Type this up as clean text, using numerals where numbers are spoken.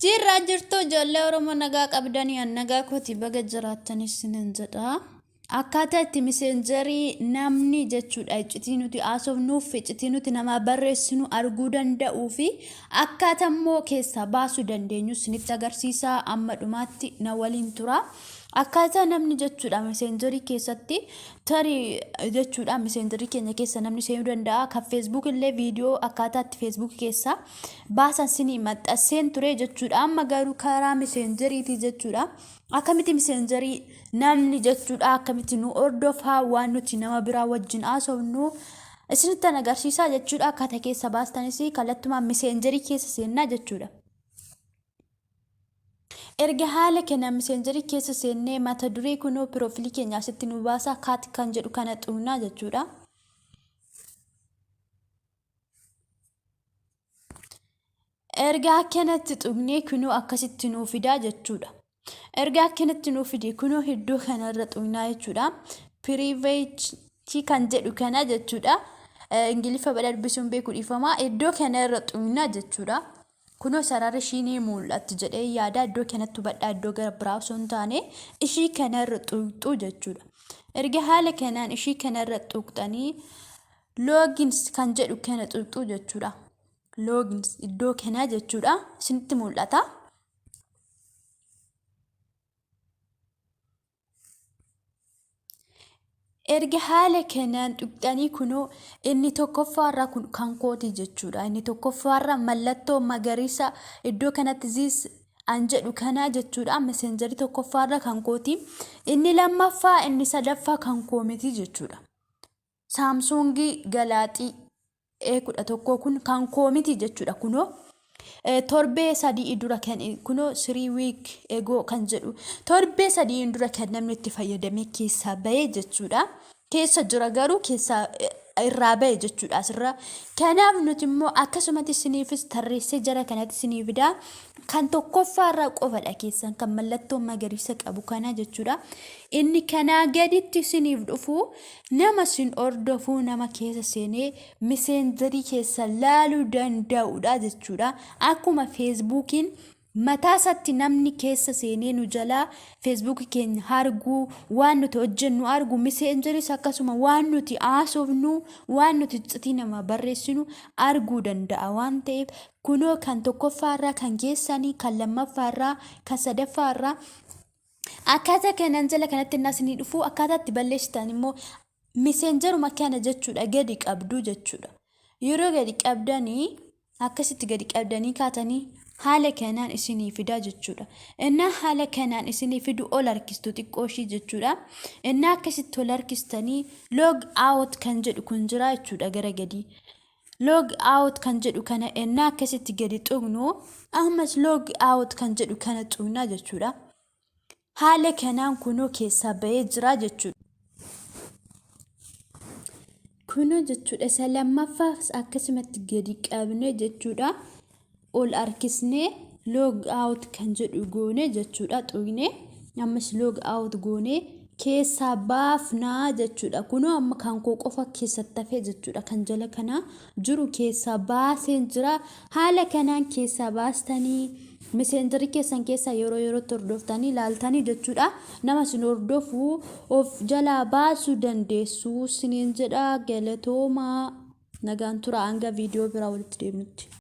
Jirraa jirtu ijoollee Oromoo nagaa qabdanii an nagaa kooti baga jiraattanis sinin jedha. Akkaataa itti miseenjarii namni jechuudha iccitii nuti haasofnuuf iccitii nuti namaa barreessinu arguu danda'uu fi akkaataa immoo keessaa baasuu dandeenyu isinitti agarsiisa amma dhumaatti na waliin tura. Akkaataa namni jechuudha meseenjarii keessatti tarii jechuudha meseenjarii keenya keessa namni seenuu danda'a. Kan feesbuuk illee viidiyoo akkaataa itti feesbuuk keessa baasan sinii maxxanseen ture jechuudha. Amma garuu karaa meseenjariitii jechuudha. Akkamitti meseenjarii namni jechuudha akkamitti nu hordofaa waan nuti nama biraa wajjin haasofnu isinittan agarsiisaa jechuudha. Akkaataa keessa baastanis kallattumaan meseenjarii keessa seennaa jechuudha. Erga haala kanaan miseenjarii keessa seennee mata duree kunoo piroofilii keenya asitti nu baasaa kaat kan jedhu kana xuqnaa jechuudha. Erga akkanatti xuqnee kunoo akkasitti nuu fidaa jechuudha. Erga akkanatti nuu fide kunoo iddoo kanarra xuqnaa jechuudha. Piriiveetii kan jedhu kana jechuudha. Ingiliffa badha dubbisuun beeku dhiifama. Iddoo kanarra xuqnaa jechuudha. Kunoo sararri ishii ni mul'atti jedhee yaada iddoo kanatti hubadhaa iddoo gara biraa osoo hin taane ishii kanarra xuqxuu jechuudha. Erga haala kanaan ishii kanarra xuqxanii loogins kan jedhu kana xuqxuu jechuudha. Loogins iddoo kanaa jechuudha. Isinitti mul'ata. Erga haala kanaan tuqxanii kunoo inni tokkoffaarraa kun kan kooti jechuudha. Inni tokkoffaarra mallattoo magariisa iddoo kanatti ziis an jedhu kanaa jechuudha. Meseenjarii tokkoffaarra kan kooti. Inni lammaffaa inni sadaffaa kan koo miti jechuudha. Saamsuungii Galaaxii A11 kun kan koo miti jechuudha kunoo. Torbee sadii dura kan kunoo 3 week ago kan jedhu torbee sadii dura kan namni itti fayyadamee keessaa bahee jechuudha. Keessa jira garuu keessaa irraa bahe jechuudha asirra. Kanaaf nuti immoo akkasumatti isiniifis tarreessee jara kanatti isinii fidaa. Kan tokkoffaarraa qofadha keessan kan mallattoo magariisa qabu kana jechuudha. Inni kanaa gaditti isiniif dhufu nama isin hordofuu nama keessa seenee miseenjarii keessa laaluu danda'udha jechuudha. Akkuma feesbuukiin mataa isaatti namni keessa seenee nu jalaa feesbuukii keenya arguu waan nuti hojjennu argu miseenjaris akkasuma waan nuti haasofnu waan nuti iccitii nama barreessinu arguu danda'a waan ta'eef kunoo kan tokkoffaarraa kan keessanii kan lammaffaarraa kan sadaffaarraa Akkaataa kanaan jala kanatti innaa isinii dhufu akkaataa itti balleessitan immoo miseenjaruma kana jechuudha gadi qabdu jechuudha. Yeroo gadi qabdanii akkasitti gadi qabdanii kaatanii haala kanaan isinii fidaa jechuudha. Innaa haala kanaan isinii fidu ol harkistu xiqqoo ishii jechuudha. Innaa akkasitti ol harkistanii log out kan jedhu kun jira jechuudha gara gadii. Log out kan jedhu kana ennaa akkasitti gadi tuqnu ammas log out kan jedhu kana tuqna jechuudha. Haala kanaan kunoo keessaa bahee jira jechuudha. Kunoo jechuudha isa lammaffaas akkasumatti gadi qabne jechuudha. Ol harkisnee log out kan jedhu goone jechuudha tuqne ammas log out goone keessaa baafnaa jechuudha. Kunoo amma kan koo qofa keessatti hafee jechuudha kan jala kana jiru keessaa baaseen jira. Haala kanaan keessaa baastanii miseenjarii keessan keessaa yeroo yerootti hordoftanii ilaaltanii jechuudha. Nama isin hordofu of jalaa baasuu dandeessu siniin jedha galatoomaa. Nagaan tura hanga viidiyoo biraa walitti deemnutti.